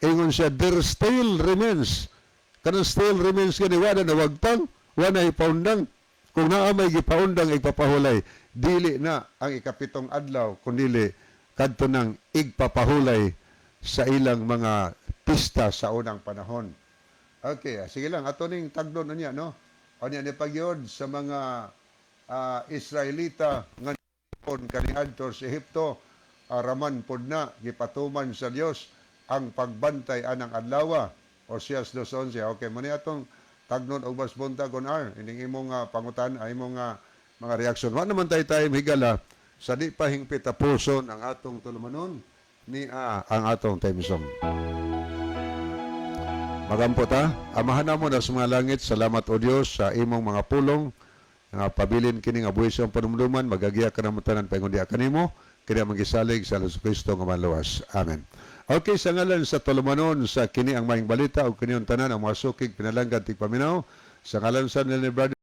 ingon siya, there still remains. Kanang still remains gani, wala na wagtang, wala na ipaundang. Kung naa may gipaundang igpapahulay, dili na ang ikapitong adlaw, kundili kadto nang igpapahulay sa ilang mga pista sa unang panahon. Okay, sige lang, ato ning tagdon na niya, no? O niya ni pagyod sa mga Israelita nga pon kaniadto sa Ehipto, raman pod na gipatuman sa Dios ang pagbantay anang adlaw. Oseas 2:11. Okay, mo ni atong tagnon og mas buntag on R. Ining imong pangutan ay imong mga reaksyon. Wa naman tayo tayo higala sa di pa hingpit tapuson ang atong tulumanon ni ang atong theme song. Magampo ta, Amahan namo na sa mga langit, salamat o Dios sa imong mga pulong nga pabilin kini nga buhis ang panumduman, magagiya ka namo tanan paingon diha kanimo, kini ang magisalig sa Hesus Kristo nga manluwas. Amen. Okay, sa ngalan sa tulumanon sa kini ang maayong balita ug kini ang tanan ang mga sukig pinalanggan tigpaminaw sa ngalan sa ni Brother